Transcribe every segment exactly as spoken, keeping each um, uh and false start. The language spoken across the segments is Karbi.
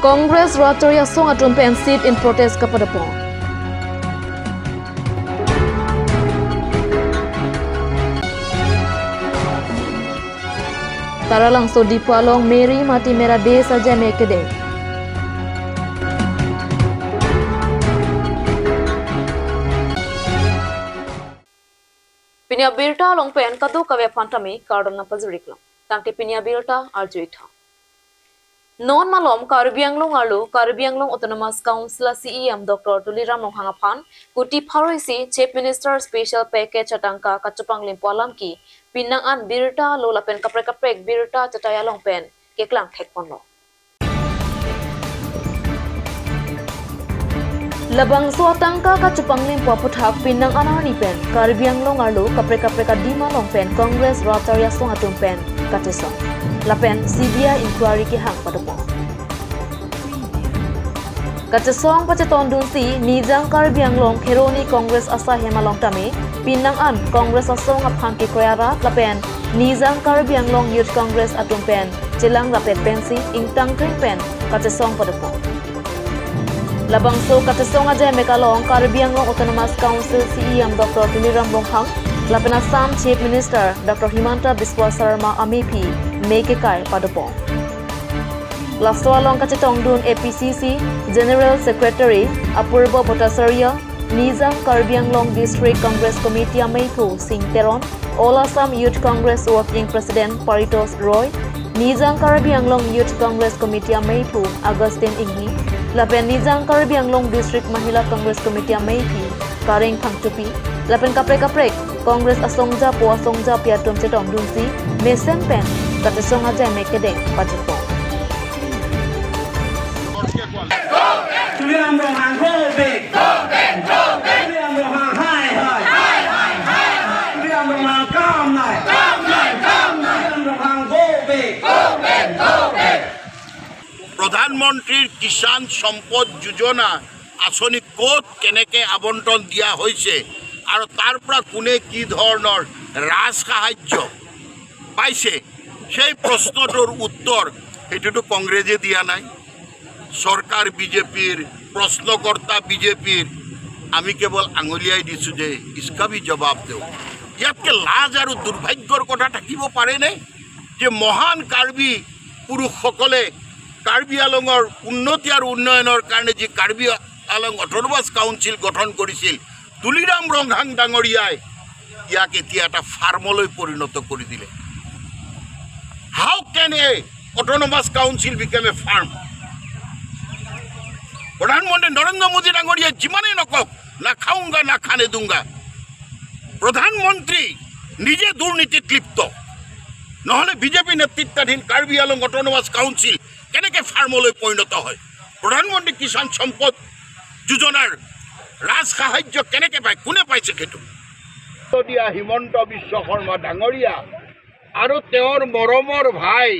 Congress rat chari asong atum pen sit in protest kapadopon. Taralangso Diphu along Meri Mati Mera Desh ajeme kedeng. Pini abirta along pen kadokave aphan tame kardom nangpajir-iklo. Tangte pini abirta arju-ik tha. Non malom Karbi Anglong arlo Karbi Anglong Autonomous Council a C E M Doctor Tuliram Ronghang aphan kuti pharo isi Chief Minister Special Package atangka kachepanglimpo alam ke penang an birta alo lapen kaprek kaprek birta chatai along pen keklang thekponlo. Labangso atangka kachepanglimpo aphuthak penang an arni pen Karbi Anglong arlo kaprek kaprek adim along pen Congress rat chari asong atum pen kachesong lapen C B I inquiry kehang padopon. Kachesong pachetongdunsi Nijang Karbi Anglong Kheroni Congress asaihem along tame penang an Congress asong aphan kekroi arat lapen Nijang Karbi Anglong Youth Congress atum pen chelang rapet pensi ingtangkring pen kachesong padopon. Labangso kachesong ajeme along Karbi Anglong Autonomous Council C E M Doctor Tuliram Ronghang lapen Assam Chief Minister Doctor Himanta Biswa Sarma amephi me kekai padopon. Laso along kachetongdun A P C C General Secretary Apurba Bhattacharya, Nijang Karbi Anglong District Congress Committee ameiphu Sing Teron, All Assam Youth Congress Working President Paritosh Roy, Nijang Karbi Anglong Youth Congress Committee ameiphu Augustine Inghi, lapen Nijang Karbi Anglong District Mahila Congress Committee ameipi Kareng Phangchopi, lapen kaprek kaprek Congress asongjapo asongjapi atum chetongdunsi mesen pen kachesong ajeme kedeng pajutpon. Tuliram Ronghang go back. Tuliram Ronghang hai hai. Tuliram Ronghang kam nai. Tuliram Ronghang go back. প্ৰধানমন্ত্ৰীৰ কিষাণ সম্পদ যোজনা আঁচনি ক'ত কেনেকে আবণ্টন দিয়া হৈছে আৰু তাৰ পৰা কোনে কি ধৰণৰ ৰাজ সাহায্য পাইছে, সেই প্ৰশ্নটোৰ উত্তৰ সেইটোতো কংগ্ৰেছে দিয়া নাই। চৰকাৰ বিজেপিৰ, প্ৰশ্নকৰ্তা বিজেপিৰ, আমি কেৱল আঙুলিয়াই দিছো যে ইচকা ভি জবাব দেও। ইয়াতকে লাজ আৰু দুৰ্ভাগ্যৰ কথা থাকিব পাৰেনে যে মহান কাৰ্বি পুৰুষসকলে কাৰ্বি আলঙৰ উন্নতি আৰু উন্নয়নৰ কাৰণে যি কাৰ্বি আলং অট'নমাছ কাউন্সিল গঠন কৰিছিল, তুলিৰাম ৰংহাং ডাঙৰীয়াই ইয়াক এতিয়া এটা ফাৰ্মলৈ পৰিণত কৰি দিলে। How can a autonomous council become a farm? প্ৰধানমন্ত্ৰী নৰেন্দ্ৰ মোদী ডাঙৰীয়াই যিমানেই নকওক, না খাউংগা না খানে দুংগা, প্ৰধানমন্ত্ৰী নিজে দুৰ্নীতিত লিপ্ত, নহ'লে বিজেপি নেতৃত্বাধীন কাৰ্বি আলং অট'নমাছ কাউন্সিল কেনেকে ফাৰ্মলৈ পৰিণত হয়? প্ৰধানমন্ত্ৰী কিষাণ সম্পদ যোজনাৰ ৰাজ সাহায্য কেনেকে পায়, কোনে পাইছে সেইটো? দিয়া হিমন্ত বিশ্ব শৰ্মা ডাঙৰীয়া আৰু তেওঁৰ মৰমৰ ভাই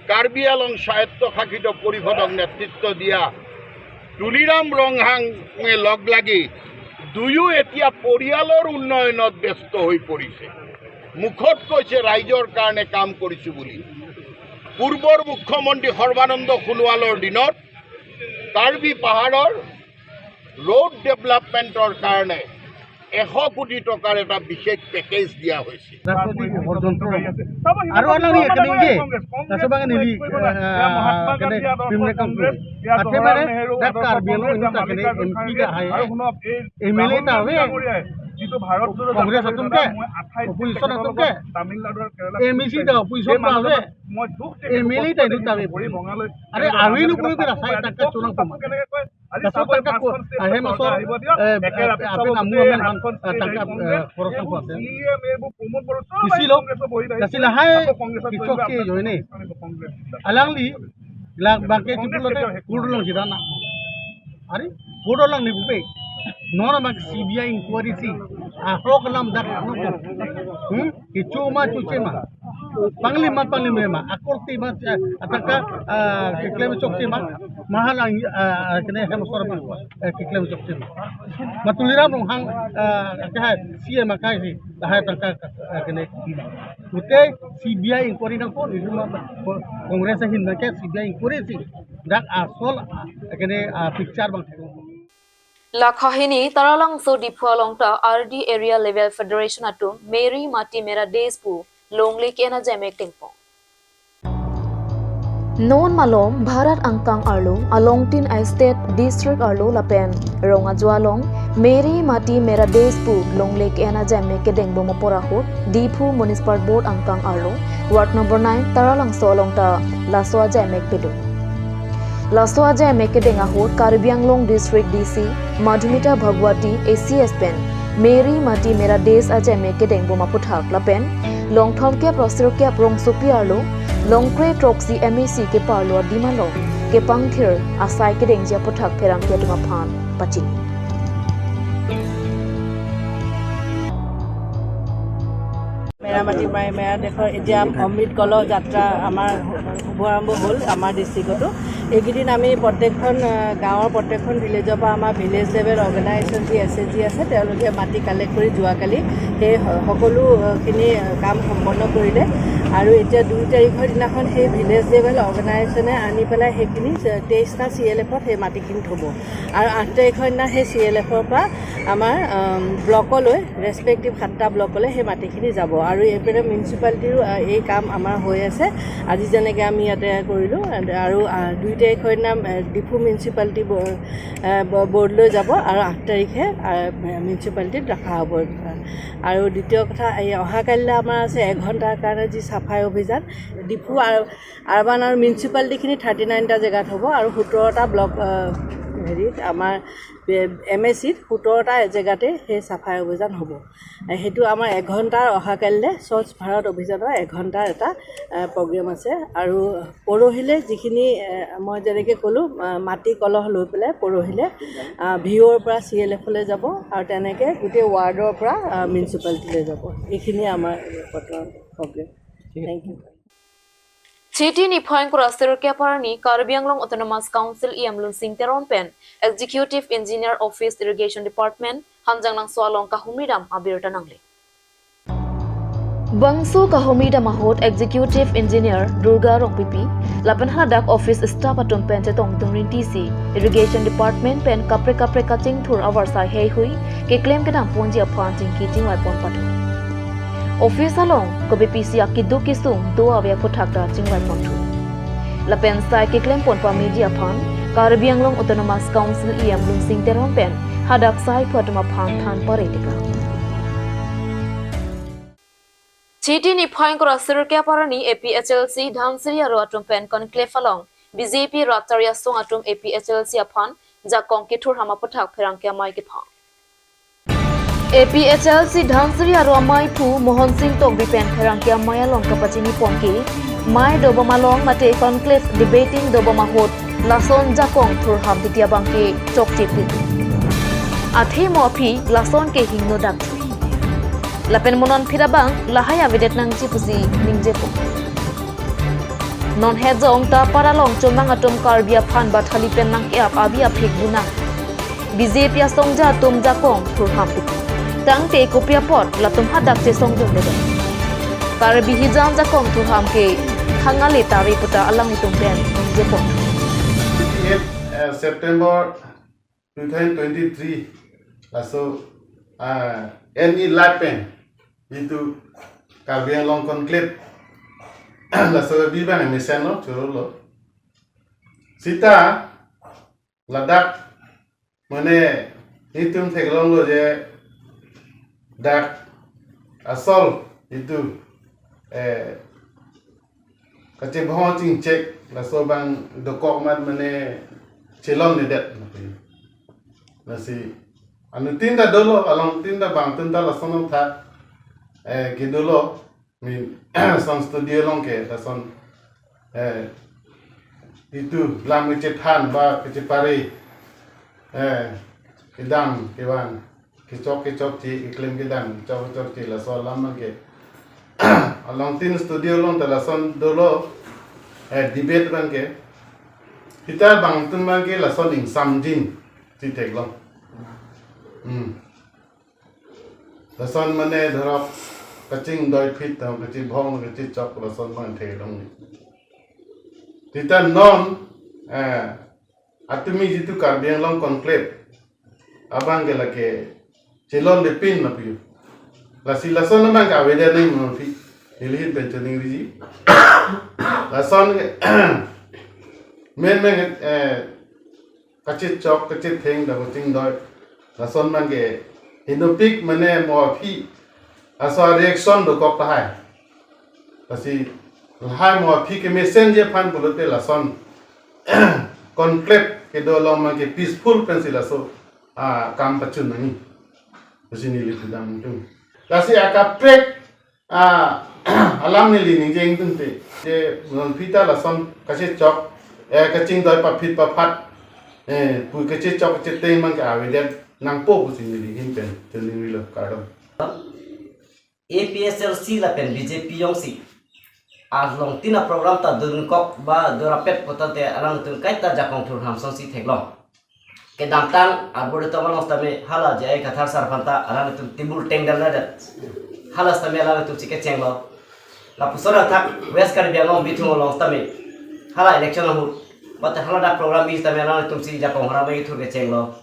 কাৰ্বি আলং স্বায়ত্তশাসিত পৰিষদক নেতৃত্ব দিয়া তুলিৰাম ৰংহাঙে লগ লাগি দুয়ো এতিয়া পৰিয়ালৰ উন্নয়নত ব্যস্ত হৈ পৰিছে। মুখত কৈছে ৰাইজৰ কাৰণে কাম কৰিছো বুলি। পূৰ্বৰ মুখ্যমন্ত্ৰী সৰ্বানন্দ সোণোৱালৰ দিনত কাৰ্বি পাহাৰৰ ৰোড ডেভেলপমেণ্টৰ কাৰণে এশ কোটি টকাৰ এটা বিশেষ পেকেজ দিয়া হৈছে। ৰাজনৈতিক ষড়যন্ত্ৰ। আৰু এটা নি একেবাৰে কি? ৰাজনৈতিক একেবাৰে, এয়া মহাত্মা গান্ধী আদৰ্শ কংগ্ৰেছ, এয়া জৱাহৰলাল নেহৰু আদৰ্শ কংগ্ৰেছ, এয়া মাল্লিকাৰ্জুন খাৰ্গে। আৰু শুনক, এই এম এল এ ৰাহুল গান্ধী ডাঙৰীয়াই যিটো ভাৰত জোড়ো যাত্ৰা কৰিছে, মই আঠাইছ তাৰিখে তেখেতৰ লগত তামিলনাডু আৰু কেৰালা মই দুখ দেখুৱাইছো। ভৰি ভঙালৈ আৰে, আৰু এনে কৰি ৰাস্তা এটা চোৱা নাই। কেনেকে কয়? আজি চাব, এই পাঁচখন ষ্টেটৰ চৰকাৰ আহিব দিয়ক, একে ৰাতি চাব, গোটেই আঠখন ষ্টেট আহি কংগ্ৰেছ, এইবোৰ চি এম, এইবোৰ প্ৰমোদ বড়ো, চব আহি কংগ্ৰেছৰ বহি আহিছে। আকৌ কংগ্ৰেছত জইন কৰিব, আপোনালোকে কংগ্ৰেছ জিন্দাবাদ। Alangli, la bangke chipul lote, court along jida na. Are, court along ni bupe. Non abang C B I inquiry si, ahok lam dak nungko. Hmm? Kecho ma choche ma. Panglim ma panglim ma. Akorte ma, eh, ataka, ah, keklem chokche ma. Mahalang, ah, kene hem sor ma, eh, keklem chokche ma. Ma Tuliram Ronghang, ah, ke hai, C M akai si, hai tangka, ah, kene. Gute C B I inquiry nangpo, isu ma, Congress ahin nangke C B I inquiry si. Dak asol, ah, ekene, ah, picture bang theklong. Lakhahini Taralangso Diphu along ta R D Area Level Federation atum Meri Mati Mera Desh pu longle ke-en ajaimek dengpon. Non malom Bharat angkang arlo alongtin a-state district arlo lapen rong ajo along Meri Mati Mera Desh pu longle ke-en ajaimek kedeng bom apor ahut Diphu Municipal Board angkang arlo ward number nine Taralangso along ta laso ajaimek pidun. Laso ajaimek kedeng ahut Karbi Anglong District D C Madhumita Bhagwati A C S pen Meri Mati Mera Desh ajaimek kedeng bom aputhak lapen longthom kep ra sirkep rongsopi arlo longkre throksi M A C keparlo adim along kepangthir asai kedengji aputhak pherangke atum aphan pachini. মেৰা মাটি মাই মেৰা দেশৰ এতিয়া অমৃত কলহ যাত্ৰা আমাৰ শুভাৰম্ভ হ'ল আমাৰ ডিষ্ট্ৰিক্টতো। এইকেইদিন আমি প্ৰত্যেকখন, আহ, গাঁৱৰ প্ৰত্যেকখন ভিলেজৰ পৰা আমাৰ ভিলেজ লেভেল অৰ্গেনাইজেশ্যন যি এছ এ জি আছে, তেওঁলোকে মাটি কালেক্ট কৰি যোৱাকালি সেই স-, সকলোখিনি কাম সম্পন্ন কৰিলে। আৰু এতিয়া দুই তাৰিখৰ দিনাখন সেই ভিলেজ লেভেল অৰ্গেনাইজেশ্যনে আনি পেলাই সেইখিনি তেইছটা চি এল এফত সেই মাটিখিনি থ'ব। আৰু আঠ তাৰিখৰ দিনা সেই চি এল এফৰ পৰা আমাৰ, আম, ব্লকলৈ, ৰেচপেক্টিভ সাতটা ব্লকলৈ সেই মাটিখিনি যাব। আৰু এইপিনে মিউনিচিপালিটিৰো, আ, এই কাম আমাৰ হৈ আছে। আজি যেনেকে আমি ইয়াতে কৰিলোঁ, আৰু, আ, দুই তাৰিখৰ দিনা, আ, ডিফু মিউনিচিপালিটি ব-, আ, ব-, বৰ্ডলৈ যাব আৰু আঠ তাৰিখে, আ, মিউনিচিপালিটিত ৰখা হ'ব। আৰু দ্বিতীয় কথা, এই অহাকাইলৈ আমাৰ আছে এঘণ্টাৰ কাৰণে যি চাফাই অভিযান। ডিফু আৰ-, আৰবান আৰু মিউনিচিপালিটিখিনি থাৰ্টি নাইনটা জেগাত হ'ব আৰু সোতৰটা ব্লক, আ, হেৰিত আমাৰ এম এ চিত সোতৰটা জেগাতে সেই চাফাই অভিযান হ'ব। এ, সেইটো আমাৰ এঘণ্টাৰ অহাকাইলৈ স্বচ্ছ ভাৰত অভিযানৰ এঘণ্টাৰ এটা, এ, প্ৰগ্ৰেম আছে। আৰু পৰহিলৈ যিখিনি, এ, মই যেনেকৈ ক'লোঁ, আ, মাটি কলহ লৈ পেলাই পৰহিলৈ, আ, ভি অ'ৰ পৰা চি এল এফলৈ যাব আৰু তেনেকৈ গোটেই ৱাৰ্ডৰ পৰা, আ, মিউনিচিপালিটিলৈ যাব। এইখিনি আমাৰ বৰ্তমান programme. Thank you. Chiti niphai ingkoi ra sirkep arni Karbi Anglong Autonomous Council E M Lunsing Teron pen Executive Engineer Office Irrigation Department Hanjanglangso along kahumri dam abirta nangle. Bangso kahumri dam ahut Executive Engineer Durga Rongpipi lapen hadak office staff atum pen chetongdun rintisi Irrigation Department pen kaprek kaprek kachingthur avarsai heihui keklem kedam ponji aphan chingki chingvai pon pathu. Office along kopi pisi akeduk kesung do ave aputhak ta chingvai ponthu. Lapen sai keklem pon pameji aphan Karbi Anglong Autonomous Council E M Lunsing Teron pen hadak sai phu atum aphan than pare tika. Chiti niphai ingkoi ra sirkep arni A P H L C Dhansiri aro atum pen conclave along B J P rat tari asong atum A P H L C aphan jakong kethur ham aputhak pherangke amei kephang. A P H L C Dhansiri aro amei aphu Mohon Sing Tokbi pen pherangke amei along kapachini pon ke, mei dobom along mate conclave debating dobom ahut lason jakong thurham titi abang ke chokche pik. Athe mo aphi lason ke hingno dak. Lapen mo non phit abang lahai avedet nangji pusi ningje pon. Non het jong ta para along chomang atum Karbi aphan bathali pen nangke-ap abi aphik bunang. B J P asongja atum jakong thurham pik. Tangte kopi apot latum hadak chesong jong ledet. Karbi hijan jakong thurham ke thang ale tave puta alanglitum pen ningje pon. Eight, uh, September two thousand twenty-three, laso, uh, N E live pen, itu Karbi Anglong Conclave, laso bi bang mesen lo, choro lo. Sita, ladak, mane, itum theklong lo je, dak, asol, itu, eh, kachebhong chingchek, laso bang dokok mat mane chelon nedet. Lasi, anuttin ta dolo, alongtin ta bangtun ta lason thak, eh, kedolo, min, son studio along ke, lason, eh, itu, lam kechethan, ba kechepare, eh, kedam, kevan. Kechok kechokche, keklem kedam, kechok kechokche, laso alam abang ke. Alongtin studio along ta lason dolo, eh, debate abang ke. Sita bangtun abang ke lason ingsamjin, si theklong. Hmm. Lason mane dhorok kachingdoi phit, kachebhong, kachechok, lason abang theklong. Sita non, eh, atumi jitu Karbi Anglong Conclave abang ke lake chelonlepin ma pu. Lasi lason abang ke avedet nangji, mononphi neli ahin pen choningriji. Lason ke men men, eh, kachechok kachetheng dak kachingdoi, lason abang ke henopik mane mo aphi aso reaction dokok tahai. Lasi lahai mo aphi kemesen ji aphan pulote lason conclave kedo along abang ke peaceful pensi laso, ah, kam pachun nangji pusi neli pudam tum. Lasi akaprek, ah, alam neli ningje ingtungte, je mononphi ta lason kachechok, eh, kachingdoi paphit paphat, eh, pu kachechok kachetheng abang ke avedet nangpo pusi neli ahin pen choningrilo, kardom. A P H L C lapen B J P jongsi along tin aprogram ta dunkok ba durapet putangte alanglitum kaita jakong thurham asonsi theklong. Kedamtang arboretum along sitame hala J I Kathar sir aphan ta alanglitum table tengdel ladet. Hala sitame alanglitum si kechenglo. Lapuson athak West Karbi Anglong Bithung along sitame hala election ahut, mate hala dak program bi sitame alanglitum si jakong thurham kethur kechenglo.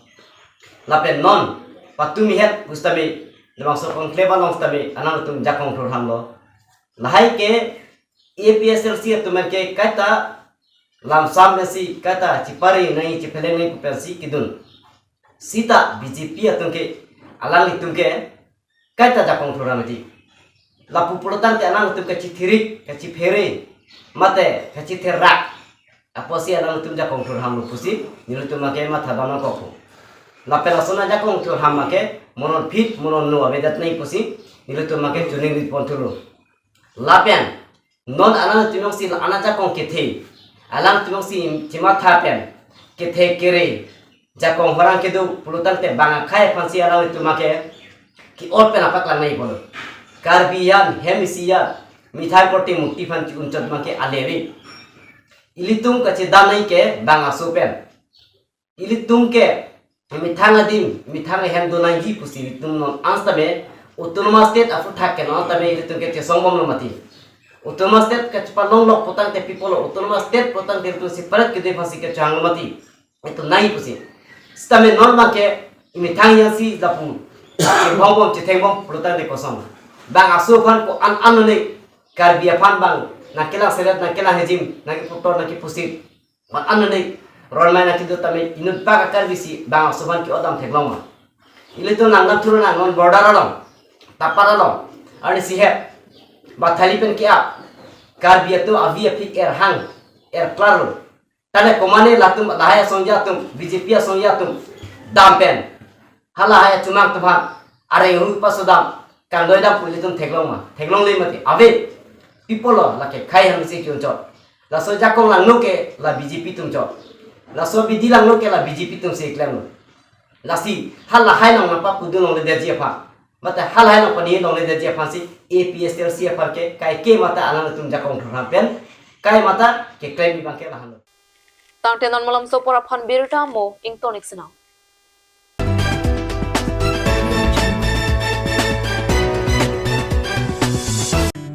Lapen non patumi het pusitame labangso conclave along sitame alanglitum jakong thurhamlo. Lahai ke A P H L C atum ke kaita lamsam pensi, kaita chipari nangji chipheleng nangji pu pensi kedun. Sita B J P atum ke, alanglitum ke kaita jakong thurham mati. Lapu pulotangte alanglitum kachethirik, kachephere, mate kachetherak apotsi alanglitum jakong thurhamlo pusi nelitum abang ke mathadam nangkokpo. Lapen lason ajakong thurham abang ke mononphi mononno avedet nangji pusi nelitum abang ke choningri ponthulo. Lapen non alanglitum jongsi la-an ajakong kethe, alanglitum jongsi chematha pen kethe kere jakong horang kedo pulotangte bang akhei aphansi alanglitum abang ke ke-ot pen apaklang nangji pulo. Karbi an hem isi an mithai korte mukti aphan che-unchot abang ke ale ave. Ilitum kachedam nangji ke bang aso pen. Ilitum ke methang adim, methang ahem do nangji pusi ilitum non an sitame Autonomous State aphuthak ke non an sitame ilitum ke chesongbomlo mati. Autonomous State kachepalonglok putangte pi pulo, Autonomous State putangte ilitum separate kedo aphansi kechehanglo mati. Itum nangji pusi. Sitame non abang ke methang jongsi lapu chebongbom chethengbom pulotangte koson. Bang aso aphan ko-an an le Karbi aphan bang nangkelang selet, nangkelang hejim, nangkeputor, nangkepusit, ko-an an le ronmai nangkedo tame inut bak a-Karbi si bang aso aphan ke-otdam theklong ma? Ilitum nangdam thulonang, non border along, tapar along, arnisi hep, bathali pen ke-ap, Karbi atum avi aphi erhang, erklarlo. Tale komane latum lahai asongja atum, B J P asongja atum dam pen halahai achumang atum aphan areng hu paso dam, kangdoi dam pu ilitum theklong ma? Theklongle mati. Ave, pi pulo lake khei aphansi ke-unchot. Laso jakong langno ke la B J P atum chot. Laso abidi langno ke la B J P atumsi klemlo. Lasi halahai along nangpapudun longledetji aphan, mate halahai along pani longledetji aphansi A P H L C aphan ke kaike mate alanglitum jakong thurham pen kai mate keklem abang ke lahenlo. Tangte non malomso apor aphan birta mo ingtonik sinang.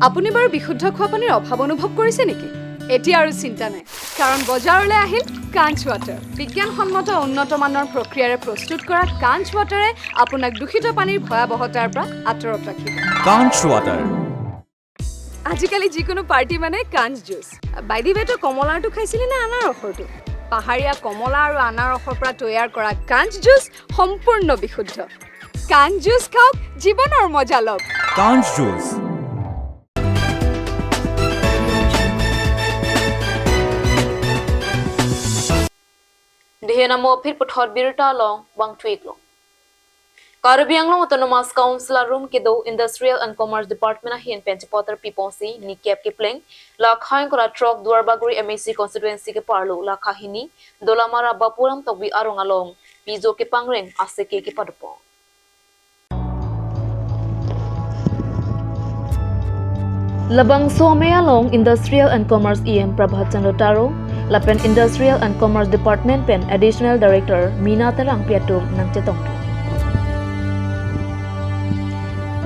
আপুনি বাৰু বিশুদ্ধ খোৱা পানীৰ অভাৱ অনুভৱ কৰিছে নেকি? এতিয়া আৰু চিন্তা নাই, কাৰণ বজাৰলৈ আহিল কাঞ্চ ৱাটাৰ। বিজ্ঞানসন্মত উন্নত মানৰ প্ৰক্ৰিয়াৰে প্ৰস্তুত কৰা কাঞ্চ ৱাটাৰে আপোনাক দূষিত পানীৰ ভয়াৱহতাৰ পৰা আঁতৰত ৰাখিব। কাঞ্চ ৱাটাৰ। আজিকালি যিকোনো পাৰ্টি মানে কাঞ্চ জুচ। বাই দি ৱে, তই কমলাৰটো খাইছিলি নে আনাৰসৰটো? পাহাৰীয়া কমলা আৰু আনাৰসৰ পৰা তৈয়াৰ কৰা কাঞ্চ জুচ সম্পূৰ্ণ বিশুদ্ধ। কাঞ্চ জুচ খাওক, জীৱনৰ মজা লওক। কাঞ্চ juice. Dihena mo phir puthot birta along bang tweet long. Karbi Anglong Autonomous Council arum kedo Industrial and Commerce Department ahin pen chepatar piponsi ni kep kepleng lakha ingkoi ra throk Duarbagori M A C constituency keparlo lakha hini Dolamara Bapuram Tokbi arong along pijo kepangreng aseke kepadopon. Labangso amei along Industrial and Commerce E M Prabhat Chandra Taro lapen Industrial and Commerce Department pen Additional Director Mina Terangpi atum nangchetong.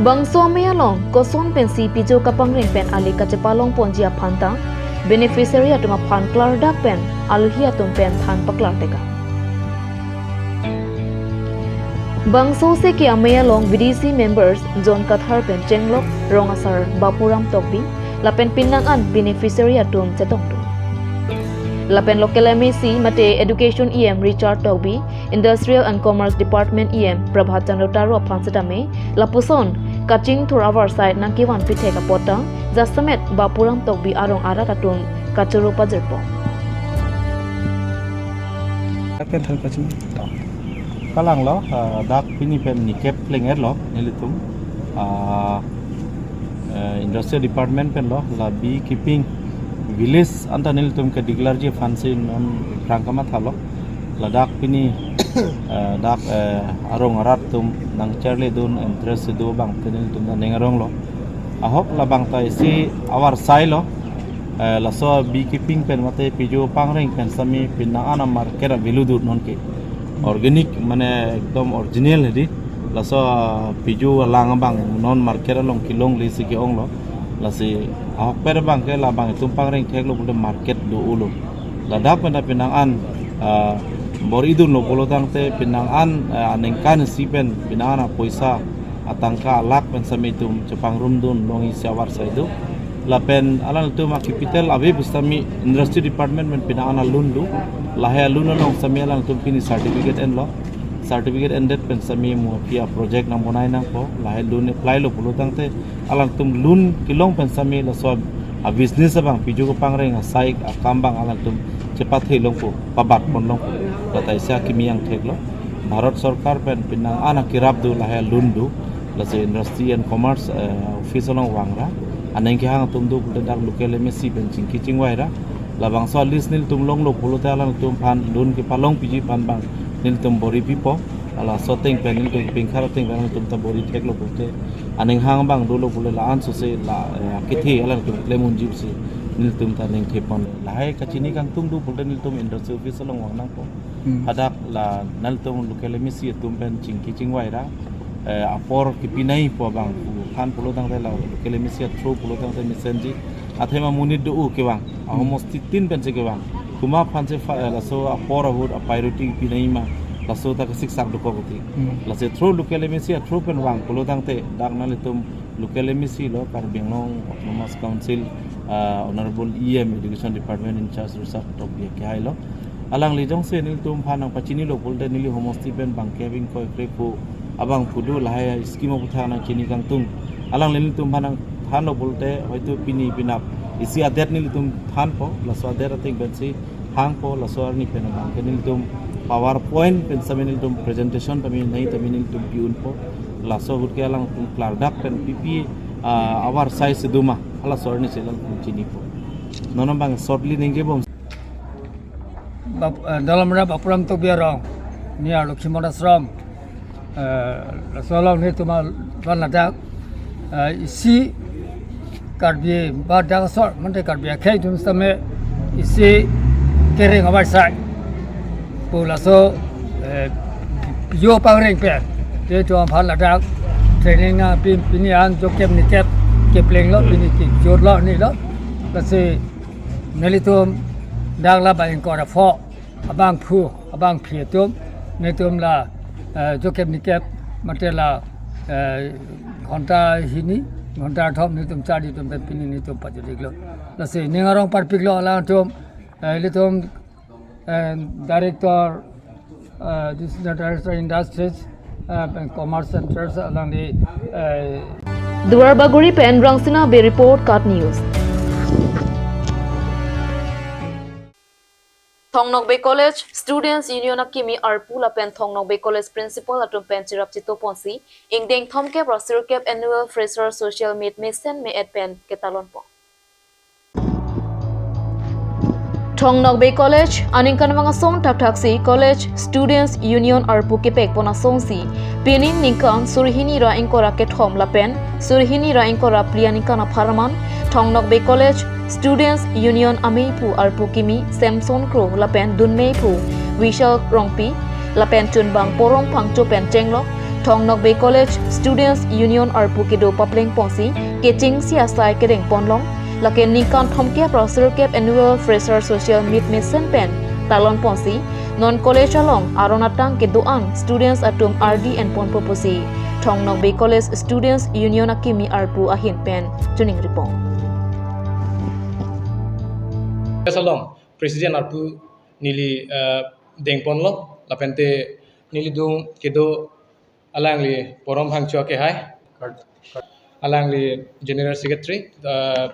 Bangso amei along koson pensi pijo kapangreng pen ali kachepalong ponji aphan ta beneficiary atum aphan klardak pen alohi atum pen than paklar tekang. Bangso seke amei along B D C members John Kathar pen chenglok rong asar Bapuram Tokbi lapen pinang an beneficiary atum chetongdun. Lapen local M A C mate Education E M Richard Tokbi, Industrial and Commerce Department E M Prabhat Chandra Taro aphan setame lapuson kachingthur avarsai nangkevan pithek apot ta jasemet Bapuram Tokbi arong arat atum kachoro pajirpo. Akan thar kaching. Kalanglo, ah, dak pini pen nikep pleng-etlo nelitum. Ah, eh, Industrial Department penlo, la beekeeping village anta nelitum ke declare ji aphansi non prang kamathalo. Ladak pini, eh, dak, eh, arong arat atum nangcherledun interest do abang te nelitum ta ning aronglo. Ahok labang ta isi avarsailo. Eh, laso beekeeping pen mate piju pangreng pen sami pinang an amarket a-value do nonke. Organic mane ekdom original hedi. Laso piju alang abang non market along kelongle si ke-onglo. Lasi ahokpet abang ke labang itum pangreng theklo pulote market do-olo. Ladak pen ta pinang an, ah, bor-idunlo pulo tangte pinang an, ah, aningkan isi pen pinang an apoisa atangka alakh pen sami itum chepangrumdun long isi avarsai do. Lapen alangtum a-capital ave pu sami Industry Department pen pinang an a-loan do. Lahei a-loan along sami alangtum pini certificate enlo. Certificate endet pen sami mo aphi a-project nangbonai nangpo. Lahei loan apply lo pulo tangte alangtum loan kelong pen sami laso a-business abang piju kepangreng asai akam abang alangtum chepathe longpo, pabat pon longpo. Lata isi akimi angtheklo. Bharat Sorkar pen pinang an akerap do lahei loan do. Lasi Industry and Commerce, eh, Office along vangra. Aning kehang atum do pulote dak local M A C pen chingki chingvaira. Labangso a-list nelitum longlo pulote alangtum aphan loan kepalong piji aphan abang nelitum bor-i pipo. Laso ateng pen nelitum pingkhar ateng pen nelitum ta bor-i theklo pulote aning hang abang dolo pulote la-an sose la, eh, akethe alangtum klem unji pusi nelitum ta ningthepon. Lahei kachini kangtung do pulote nelitum Industry Office along vang nangpo. Hmm. Hadak la nelitum local M A C atum pen chingki chingvaira, eh, apor kepinaipo abang aphan pulo tangte la local M A C a-through pulo tangte mesenji. Athema monit do-o kevang. Hmm. Ahomostitin pensi kevang. Komat aphansi fa-, eh, laso apor ahut a-priority pinai ma. Laso ta kesiksak dokok uti. Hmm. Lasi through local M A C a-through pen vang pulo tangte dak nelitum local M A C lo, Karbi Anglong Autonomous Council, ah, Honorable E M Education Department in charge Richard Tokbi kehailo. Alangli jongsi nelitum aphan nangpachinilo pulote neli homosti pen bangkep ingkoi krepho abangphu do lahei scheme aputhak nangchini kangtung. Alangli nelitum aphan nangthanlo pulote hoito pini penap isi adet nelitum thanpo, laso adet ateng pensi hangpo, laso arni pen abang ke nelitum PowerPoint pen sami nelitum presentation tami nai tami nelitum pi-unpo. Laso ahut ke alangtum klardak pen pi pi, ah, avarsai si do ma, halaso arnisi alangtum chinipo. Non abang shortly ningjebom. Bap-, eh, Dalamra Bapuram Tokbi arong near Lokhimon Ashram. Eh, laso along nelitum aphan ladak, eh, isi Karbi ba dak asor mate Karbi akhei atum setame isi kereng avarsai pu laso, eh, piju pangreng pen nelitum aphan ladak training nangpi, pini an jokep nikep keplenglo, pini kejutlo nilo. Lasi nelitum dak la ba ingkoi ra pho abangphu abangphi atum nelitum la, eh, jokep nikep mate la, eh, ghonta hini, ghonta thom nelitum charli atum pen pini nelitum pajut-iklo. Lasi ning arong parpiklo alangtum, eh, ilitum, eh, Director, eh, this is the Director Industries, eh, and Commerce Centers alangli, eh, Duarbagori pen Rangsina Bey report, KAT News. Thong Nokbe College Students Union akimi arpu lapen Thong Nokbe College Principal atum pen cherap chito ponsi ingdeng thomkep ra sirkep Annual Fresher Social Meet mesen me-et pen ketalonpo. Thong Nokbe College aningkanvang asong thakthaksi College Students Union arpu kepekpon asonsi pining ningkan surhini ra ingkoi ra kethom lapen surhini ra ingkoi ra phli aningkan apharman Thong Nokbe College Students Union ameiphu arpu kimi Samson Kro lapen dunmeiphu Vishal Rongpi lapen chunbang Porom Phangcho pen chenglok Thong Nokbe College Students Union arpu kedo papleng ponsi kechengsi asai kedeng ponlong Lake ningkan thomkep ra sirkep annual fresher social meet mesen pen talon ponsi, non college along aron atang kedo-an students atum ardi enponpo pusi Thong Nokbe College Students Union akimi arpu ahin pen choningri pon. Yes, along President arpu neli, eh, dengponlo, lapente neli dung kedo alangli Porom Phangcho akehai. Alangli General Secretary, eh,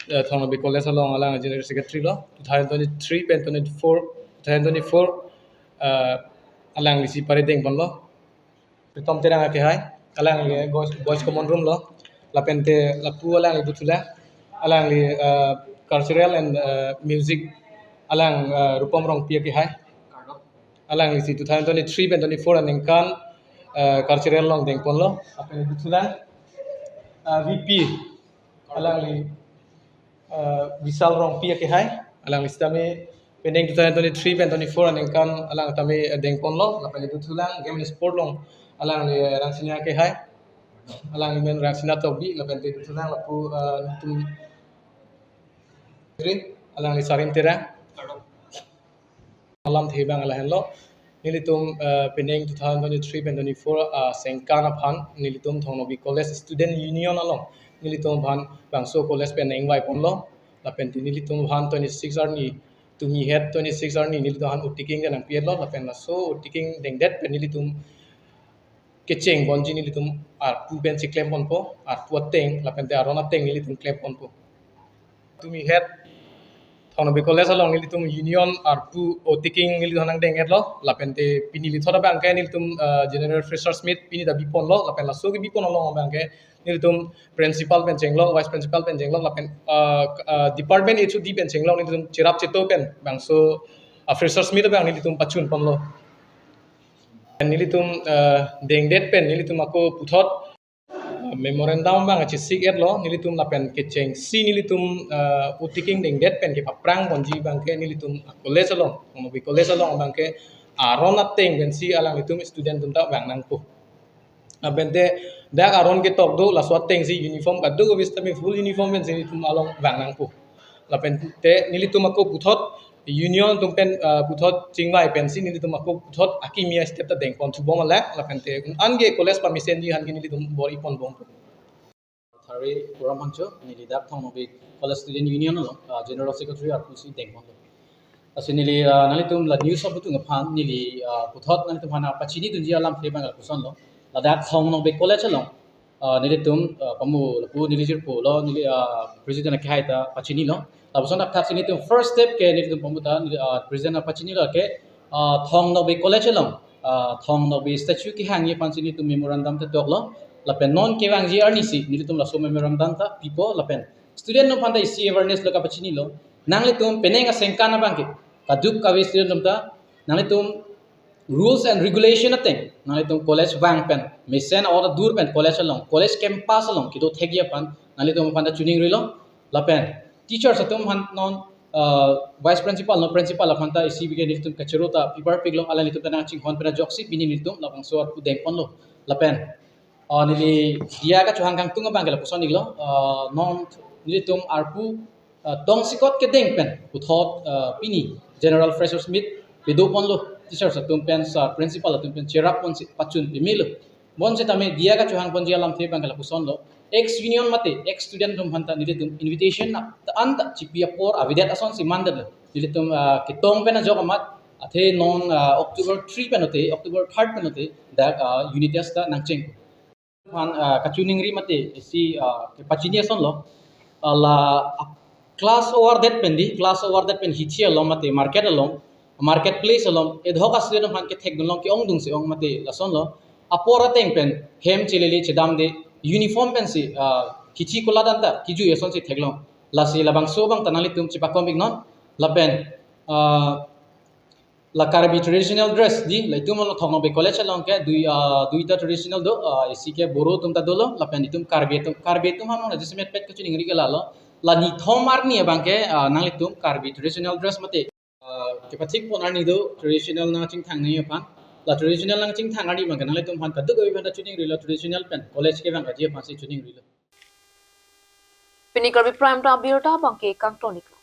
eh, Thong Nokbe College along alang General Secretary lo, two thousand twenty-three pen twenty-four, two thousand twenty-four, eh, alangli si pare dengponlo. Pritom Terang akehai, alangli boys, boys common room lo, lapente lapu alangli duthulang, alangli, eh, cultural and, eh, music alang, eh, Rupom Rongpi akehai. Alangli si two thousand twenty-three pen twenty-four aningkan, eh, cultural along dengponlo, lapen duthulang, eh, V P alangli, eh, Vishal Rongpi akehai, alangli sitame penang two thousand twenty-three pen twenty-four aningkan alang tame, eh, dengponlo, lapen duthulang game and sport along alangli, eh, Rangsina akehai, alangli men Rangsina Tokbi, lapen duthulang lapu, eh, tum alangli Sarin Terang. Alamthe abang lahenlo. Nelitum, eh, penang two thousand twenty-three pen twenty-four, ah, sengkan aphan nelitum Thong Nokbe College Student Union along nelitum aphan bangso college pen nangvaiponlo. Lapente nelitum aphan twenty-six arni, tumi het twenty-six arni nelitum aphan otiking nangpietlo. Lapen laso otiking dengdet pen nelitum kecheng ponji nelitum arpu pensi klemponpo, arpu ateng, lapente aron ateng nelitum klemponpo. Tumi het Thong Nokbe College along nelitum union arpu otiking nelitum nangdeng-etlo, lapente pini lithot abangke nelitum, eh, General Freshers Meet pini ta biponlo, lapen laso kebipon along abangke nelitum principal pen chenglok, vice principal pen chenglok, lapen, eh, eh, department H O D pen chenglok, nelitum cherap cheto pen bangso, eh, Freshers Meet abang nelitum pachunponlo. Nelitum, eh, dengdet pen nelitum ako puthot, eh, memorandum abang chesik-etlo, nelitum lapen kechengsi nelitum, eh, otiking dengdet pen kepaphrang ponji abangke nelitum college along, Thong Nokbe College along abangke aron ateng pensi alanglitum student atum ta vang nangpo. Lapente dak aron ketok do, laso atengsi uniform kadokave sitame full uniform pensi nelitum along vang nangpo. Lapente nelitum ako puthot union atum pen, ah, puthot chingvai pensi nelitum ako puthot akimi a-step ta dengpon thubom alang, lapente anke college pamesenji aphan ke nelitum bor-iponbompo. Thari Porom Phangcho, neli dak Thong Nokbe College Student Union along, ah, General Secretary arpu si dengponlo. Lasi neli, ah, nanglitum la news aputhung aphan neli, ah, puthot nanglitum aphan pachinidunji alamthe abang lapusonlo. Ladak Thong Nokbe College along, ah, nelitum, ah, pamu lapu neli jirpo lo, neli, ah, President akehai ta pachinilo. Lapuson athak si nelitum first step ke nelitum pamu ta, neli, ah, President aphan pachinilo ke, ah, Thong Nokbe College along, ah, Thong Nokbe statue kehangji aphansi nelitum memorandum ta doklo. Lapen non kevangji arnisi nelitum laso memorandum ta pipo, lapen student atum aphan ta isi awareness lo kapachinilo. Nanglitum penang asengkan abangke kadokave student atum ta nanglitum rules and regulation ateng nanglitum college vang pen, mesen or dur pen college along, college campus along kedo thekji aphan nanglitum aphan ta choningrilo. Lapen teachers atum aphan non, ah, vice principal non principal aphan ta isi bike nelitum kachero ta paper piklo, alanglitum ta nangchinghon pen ajoksi pini nelitum labangso arpu dengponlo. Lapen ah, neli diya kachohang kangtung abangke lapuson iklo, ah, non nelitum arpu, ah, tongsekot kedeng pen puthot, ah, pini General Freshers Meet pedoponlo, teachers atum pen, sir principal atum pen cherap ponsi pachun pemelo. Bonsitame diya kachohang ponji alamthe abangke lapusonlo. Ex union mate ex student atum aphan ta nelitum invitation ap-, ta an ta chipi apor avedet asonsi mandetlo. Nelitum, ah, ketong pen ajok amat athe non, ah, October three pen ote, October third pen ote dak, ah, unit test ta nangcheng. Aphan, ah, kachiningri mate isi, ah, kepachini asonlo. Ah, la, ah, class overdet pen di, class overdet pen hithi along mate market along, market place along, edhok a-student aphan kethekdunlong ke-ongdung si-ong mate lasonlo. Apor ateng pen hem chelele chedamde uniform pensi, ah, hithi kola danta kiju asonsi theklong. Lasi labangso abang ta nanglitum chepakom iknon. Lapen, ah, la Karbi traditional dress di, la itum lo Thong Nokbe College along ke dui, ah, duita traditional do, ah, isi ke Boro atum ta dolo, lapen itum Karbi atum, Karbi atum aphan jasemet pet kachiningri ke lalo. La nithom arni abangke, ah, nanglitum Karbi traditional dress mate, ah, kepathik pon arni do traditional nangchingthang nangji aphan. La traditional nangchingthang arni abangke nanglitum aphan kadokave aphan ta choningrilo, traditional pen college kevangji aphansi choningrilo. Pini Karbi Prime Time abirta abangke kangton iklo.